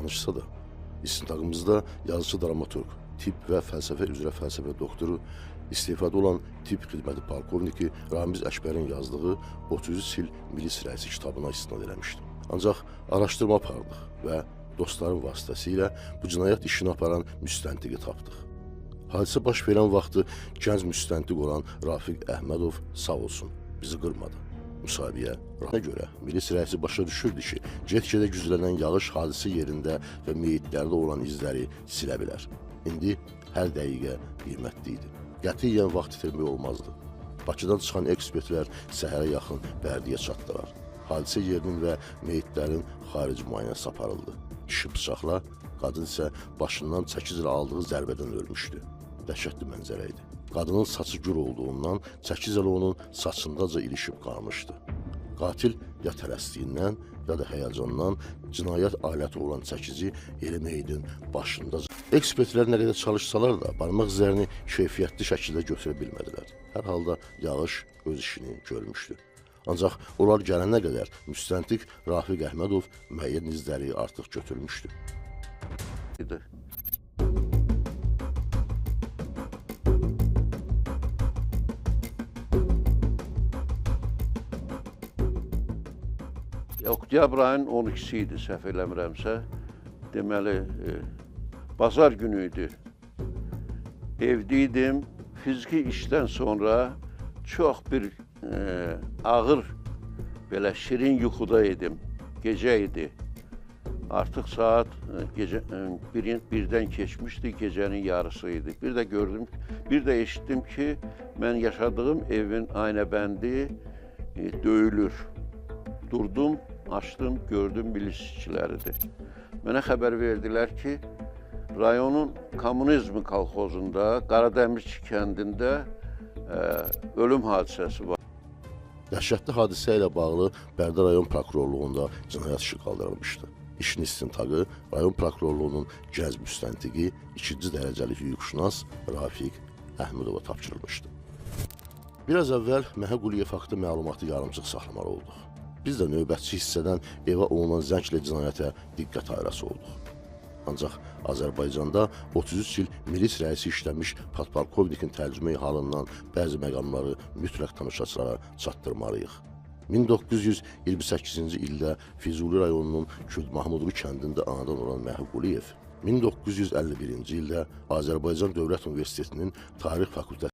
Danışsa da, istintaqımızda yazıçı dramaturq, tibb və fəlsəfə üzrə fəlsəfə doktoru, istifada olan tibb xidməti polkovniki Ramiz Əkbərin yazdığı 33 il milis rəisi kitabına istinad eləmişdim. Ancaq araşdırma apardıq və dostların vasitəsilə bu cinayət işini aparan müstəntiqi tapdıq. Hadisə baş verən vaxtı gənc müstəntiq olan Rafiq Əhmədov sağ olsun, bizi qırmadı. Müsahibəyə rəhmə görə milis rəisi başa düşürdü ki, get-gedə güclənən yağış hadisə yerində və meyitlərdə olan izləri silə bilər. İndi hər dəqiqə qiymətli idi. Qətiyyən vaxt itirmək olmazdı. Bakıdan çıxan ekspertlər səhərə yaxın Bərdiyə çatdılar. Hadisə yerinin və meyitlərin xarici müayinəsi aparıldı. Kişi bıçaqla, qadın isə başından çəkiclə aldığı zərbədən ölmüşdü. Dəhşətli mənzərə idi. Qadının saçı gür olduğundan çəkiclə onun saçındaca ilişib qalmışdı. Qatil ya tələsdiyindən, ya da həyəcandan cinayət aləti olan çəkici elə meyidin başında. Ekspertlər nə qədər çalışsalar da barmaq izlərini keyfiyyətli şəkildə götürə bilmədilər. Hər halda yağış öz işini görmüşdü. Ancaq onlar gələnə qədər müstəntiq Rafiq Əhmədov müəyyən izləri artıq götürmüşdü. Idi. Oktyabr ayının 12-si idi, səhv eləmirəmsə. Deməli, bazar günü idi. Evdə idim. Fiziki işdən sonra çox bir ağır, belə şirin yuxuda idim. Gecə idi. Artıq saat gecə birdən keçmişdi, gecənin yarısı idi. Bir də gördüm, bir də eşitdim ki, mən yaşadığım evin aynəbəndi döyülür. Durdum, açdım, gördüm milis işçiləridir. Mənə xəbər verdilər ki, rayonun Kommunizm kolxozunda, Qaradəmirçi kəndində ölüm hadisəsi var. Dəhşətli hadisə ilə bağlı Bərdə rayon prokurorluğunda cinayət işi qaldırılmışdı. İşin istintaqı rayon prokurorluğunun gənc müstəntiqi, ikinci dərəcəli hüquqşünas Rafiq Əhmədova tapşırılmışdı. Biraz əvvəl Məhə Quliyev haqda məlumatı yarımçıq saxlamalı olduq. Biz də növbətçi hissədən evə olunan zənglə cinayətə diqqət ayırası olduq. Ancaq Azərbaycanda 33 il milis rəisi işləmiş podpolkovnikin tərcümeyi halından bəzi məqamları mütləq tamaşaçılara çatdırmalıyıq. 1928-ci ildə Füzuli rayonunun Küld Mahmudlu kəndində anadan olan Məhə Quliyev 1951-ci ildə Azərbaycan Dövlət Universitetinin Tarix fakültəsində